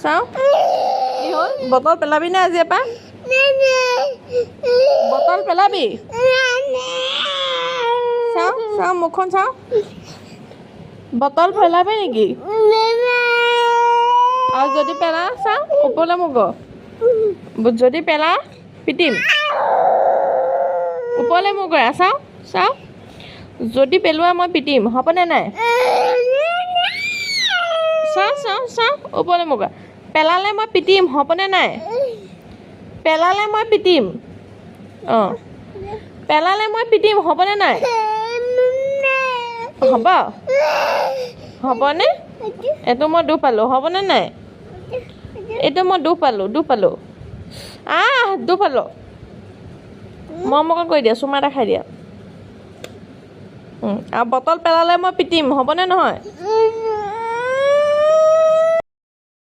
চাওঁ, কি হ'ল? বটল পেলাবি নে আজিৰ পৰা? বটল পেলাবি? চাওঁ, চাওঁ, মুখখন চাওঁ। বটল পেলাবি নেকি? আৰু যদি পেলা, চাওঁ, ওপৰলৈ মোক, যদি পেলা পিটিম। ওপৰলৈ মূৰ কৰা। চাওঁ, চাওঁ, যদি পেলোৱা মই পিটিম, হ'বনে নাই? চাওঁ, চাওঁ, চাওঁ, ওপৰলৈ মূৰ কৰা। পেলালে মই পিটিম, হ'বনে নাই? পেলালে মই পিটিম। অঁ, পেলালে মই পিটিম, হ'বনে নাই? হ'ব, হ'বনে? এইটো মই দুখ পালোঁ, হ'বনে নাই? এইটো মই দুখ পালোঁ, দুখ পালোঁ, আহ, দুখ পালোঁ। মৰমকৈ কৰি দিয়া, চুমা এটা খাই দিয়া। আৰু বটল পেলালে মই পিটিম, হ'বনে নহয়?